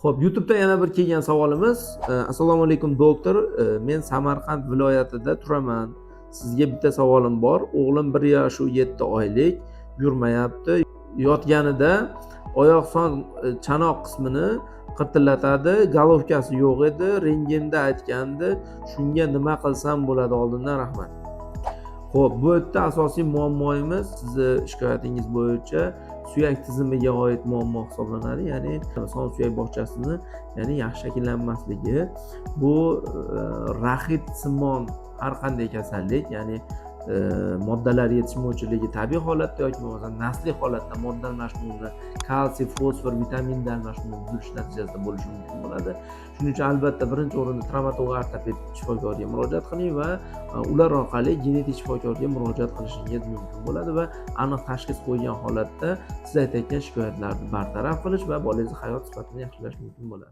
Xo'p, YouTube'da yana bir kelgan savolimiz. Assalomu alaykum, doktor. Men Samarqand viloyatida turaman. Sizga bitta savolim bor. O'g'lim 1 yoshu 7 oylik, yurmayapti. Yotganida oyoq son chanoq qismini qirtillatadi. Головка si yo'q edi. Rentgenda aytgandi. Shunga nima qilsam bo'ladi? Oldindan rahmat. Xo'p, bu yerda asosiy muammoimiz sizni shikoyatingiz bo'yicha suyak tizimiga oid muammo hisoblanadi, ya'ni son suyak bog'chasini, ya'ni yaxshi shakllanmasligi. Bu raxitsimon har qanday kasallik, ya'ni moddalar yetishmovchiligi tabiiy holatda yoki bo'lmasa nasliy holatda modda almashinuvini, kalsiy, fosfor, vitamin D almashinuvi buzilishi natijasida bo'lishi mumkin bo'ladi. Shuning uchun, albatta, birinchi o'rinda travmatolog ortoped shifokorga murojaat qiling va ular orqali genetik shifokorga murojaat qilishingiz mumkin bo'ladi va aniq tashxis qo'ygan holatda siz aytayotgan shikoyatlarni bartaraf qilish va bolangizni hayot sifatini yaxshilash mumkin bo'ladi.